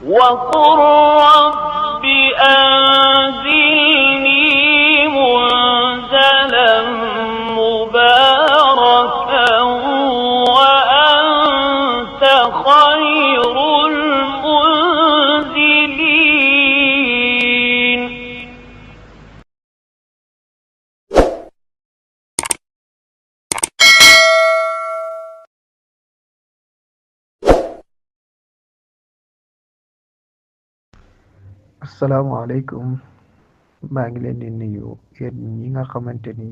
وقل رب أنزلني منزلا مباركا وأنت خير المنزلين. asalaamaaleykum maa ngi leen di nuyu yéen ñi nga xamante ni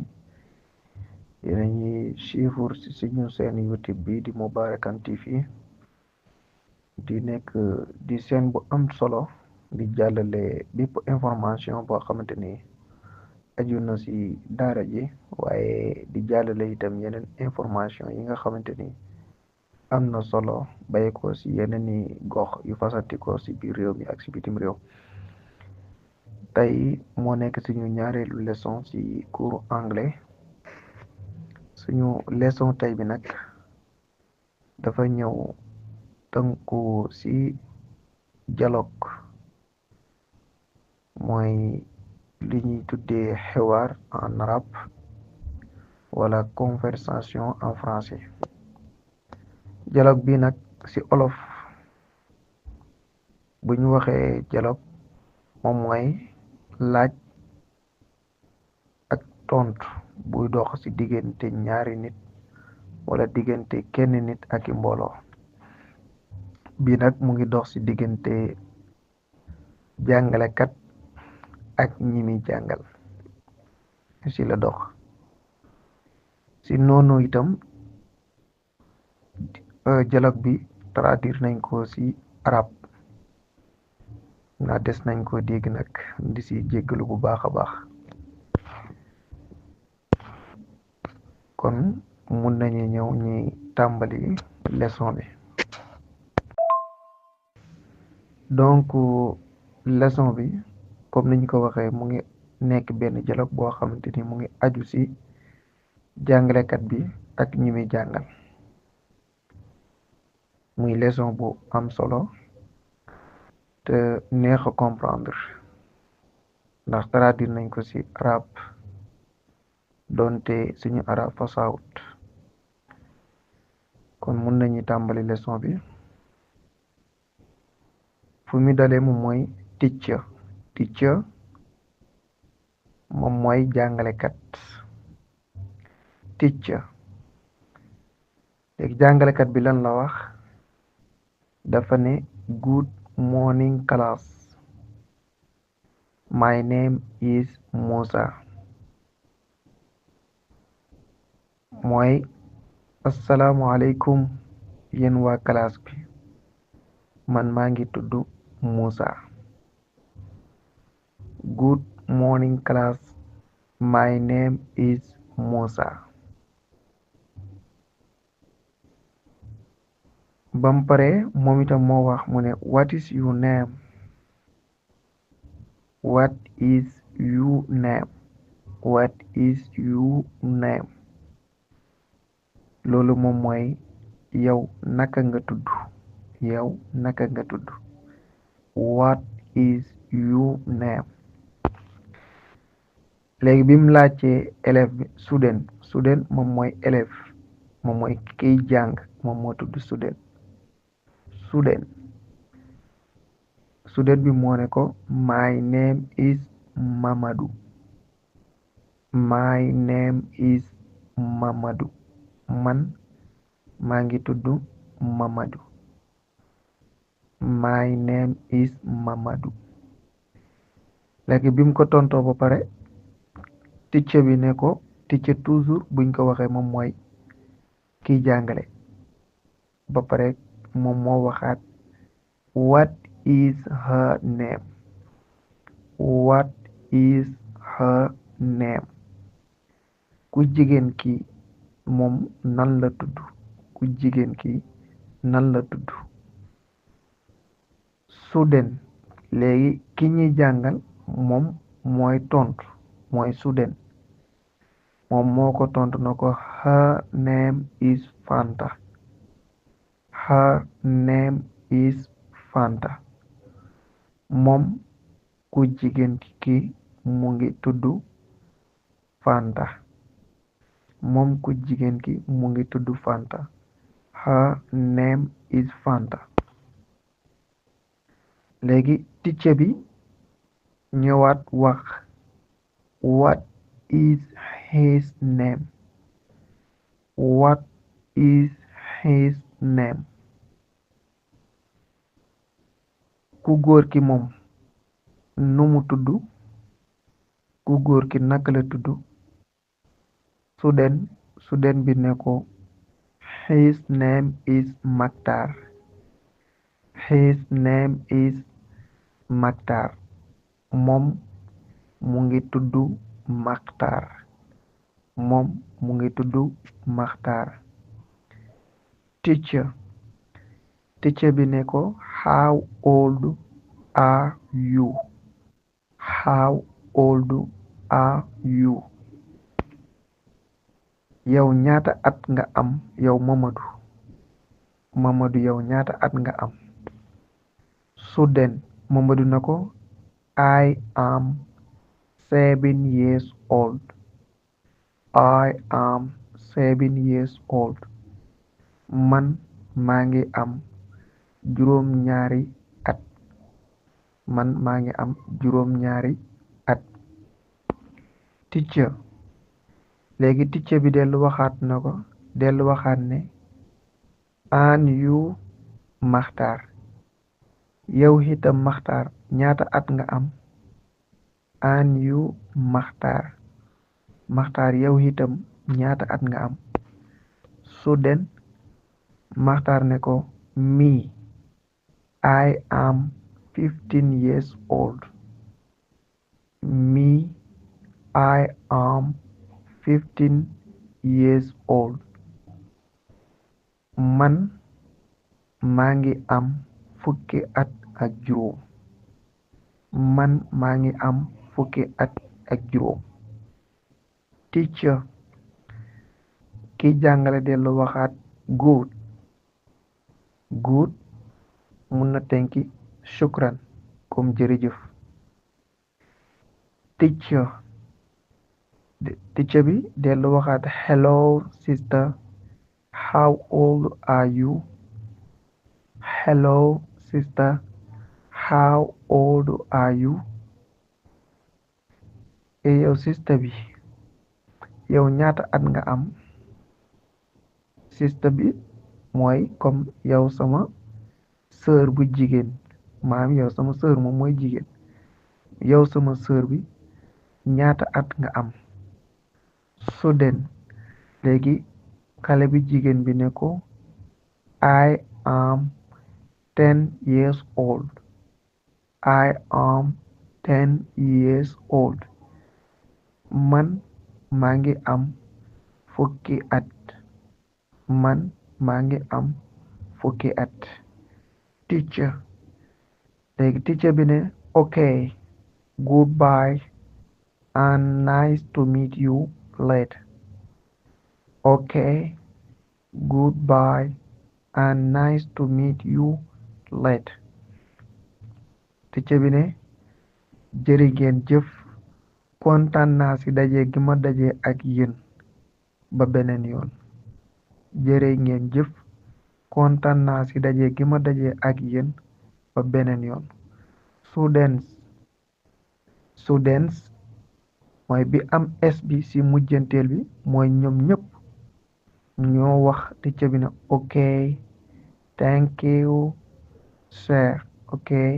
yéen a ñuy suivre ci suñu seen YouTube bi di Moubarakane TV di nekk di seen bu am solo di jàllale bépp information boo xamante ni aju na ci daara ji waaye di jàllale itam yeneen information yi nga xamante ni am na solo bàyyi ko ci yeneen i gox yu fasantikoo ci biir réew mi ak ci bitim réew. tey moo nekk suñu ñaareelu leçon ci cours anglais suñu leçon tey bi nag dafa ñëw tënku ci dialogue mooy li ñuy tuddee xiwaar en arabe wala conversation en français. dialogue bi nag ci olof bu ñu waxee dialogue moom mooy laaj ak tontu buy dox ci diggante ñaari nit wala diggante kenn nit ak i mbooloo bi nag mu ngi dox ci diggante jàngalekat ak ñi muy jàngal ci la dox ci noonu itam dialogue bi traduire nañ ko ci arab na des nañ ko dégg nag di ci jéggalu bu baax a baax kon mun nañu ñëw ñi tàmbali leçon bi. donc leçon bi comme niñ ko waxee mu ngi nekk benn dialogue boo xamante ni mu ngi aju ci jàngalekat bi ak ñi muy jàngal muy leçon bu am solo te neex a comprendre ndax traduire nañ ko ci arab doonte suñu arab fasawut kon mun nañu tàmbali leçon bi. fu mu dalee moom mooy teacher moom mooy jàngalekat teacher léegi jàngalekat bi lan la wax dafa ne good morning class, my name is Musa. mooy asalaamualeykum yéen waa classe bi man maa ngi tudd Musa. good morning class, my name is Musa. bam pare moom itam moo wax mu ne what is your name, what is your name, what is your name. loolu moom mooy yow naka nga tudd, yow naka nga tudd. what is your name. léegi bi mu laajtee élève bi student moom mooy élève moom mooy kiy jàng moom moo tudd student bi moo ne ko my name is Mamadou, my name is Mamadou. man maa ngi tudd Mamadou, my name is Mamadou. léegi bi mu ko tontoo ba pare teacher bi ne ko teacher toujours buñ ko waxee moom mooy kiy jàngale ba pare moom moo waxaat what is her name, what is her name. ku jigéen ki moom nan la tudd, ku jigéen ki nan la tudd. student léegi ki ñuy jàngal moom mooy tontu mooy student moom moo ko tontu na ko her name is Fanta, her name is Fanta. moom ku jigéen ki mu ngi tudd Fanta. moom ku jigéen ki mu ngi tudd Fanta. Her name is Fanta. léegi teacher bi ñëwaat wax what is his name. what is his name. ku góor ki moom nu mu tudd. ku góor ki naka la tudd. student bi ne ko his name is Maktar. his name is Maktar. moom mu ngi tudd Maktar. moom mu ngi tudd Maktar. teacher bi ne ko how old are you. how old are you. yow ñaata at nga am yow Mamadou yow ñaata at nga am. Mamadou na ko I am 7 years old. I am 7 years old. man maa ngi am juróom-ñaari at. man maa ngi am juróom-ñaari at. léegi teacher bi dellu waxaat ne and you Maxtar. yow itam Maxtar ñaata at nga am. and you Maxtar yow itam ñaata at nga am. Maxtar ne ko me I am 15 years old. me I am 15 years old. man maa ngi am fukki at ak juróom. man maa ngi am fukki at ak juróom. teacher ki jàngale dellu waxaat good. mun na tekki shukran comme jërëjëf. teacher bi dellu waxaat hello sister how old are you. hello sister how old are you. yow sister bi yow ñaata at nga am. sister bi mooy comme yow sama sœur bu jigéen maam yow sama sœur moom mooy jigéen. yow sama sœur bi ñaata at nga am. léegi xale bi jigéen bi ne ko I am 10 years old. I am 10 years old. man maa ngi am fukki at. man maa ngi am fukki at. léegi teacher bi ne okay goodbye and nice to meet you later. okay goodbye and nice to meet you later. teacher bi ne jërë ngeen jëf kontaan naa ci daje gi ma daje ak yéen ba beneen yoon. jërë ngeen jëf kontaan naa ci daje gi ma daje ak yéen ba beneen yoon. students mooy bi am s bi ci mujjanteel bi mooy ñoom ñëpp ñoo wax teacher bi ne okay thank you sir. okay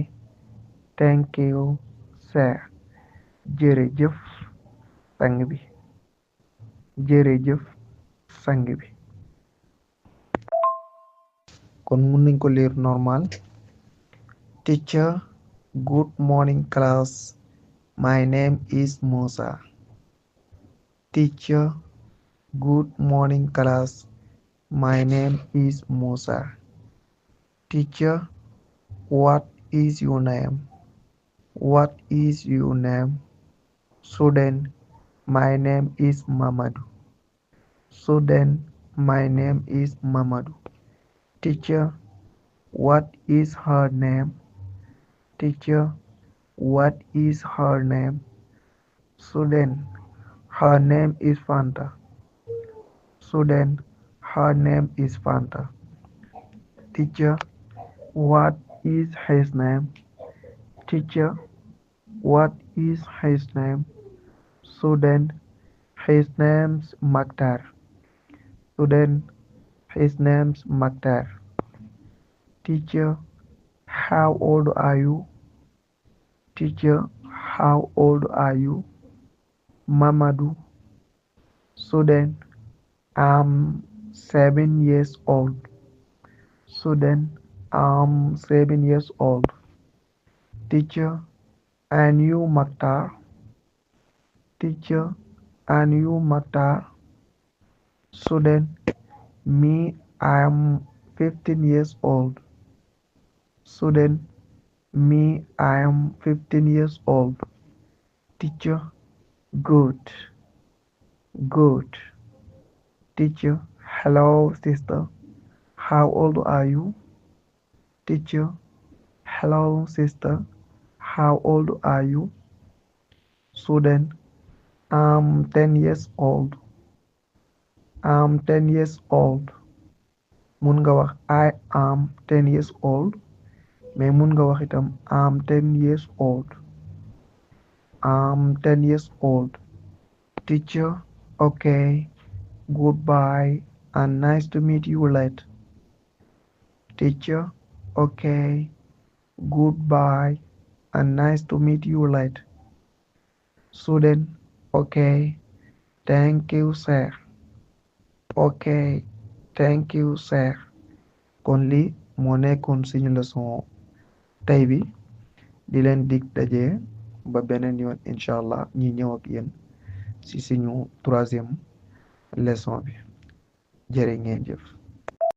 thank you sir. jërëjëf sang bi. jërëjëf sang bi. kon mun nañ ko lire normal. teacher good morning class my name is Musa. teacher good morning class my name is Musa. teacher what is your name. what is your name. student my name is Mamadou. student my name is Mamadou. teacher what is her name. teacher What is her name? Student. Her name is Fanta. Student. Her name is Fanta. Teacher. What is his name? Teacher. What is his name? Student. His name's Maktar. Student. His name's Maktar. Teacher. How old are you? Teacher. How old are you? Mamadou. Student. I'm 7 years old. Student. I'm 7 years old. Teacher. And you, Maktar? Teacher. And you, Maktar? Student. Me, I am 15 years old. Student. Me, I am 15 years old. Teacher. Good. Good. Teacher. Hello, sister. How old are you? Teacher. Hello, sister. How old are you? Student. I'm 10 years old. I'm 10 years old. Mun nga wax I am 10 years old, mais mun nga wax itam I'm 10 years old. I'm 10 years old. Teacher. Okay. Goodbye and nice to meet you later. Teacher. Okay. Goodbye and nice to meet you later. Student. Okay. Thank you, sir. Okay. Thank you, sir. kon lii moo nekkoon suñu leçon tey bi di leen dig daje ba beneen yoon incha allah ñi ñëw ak yéen ci suñu troisième leçon bi jërë ngeen jëf.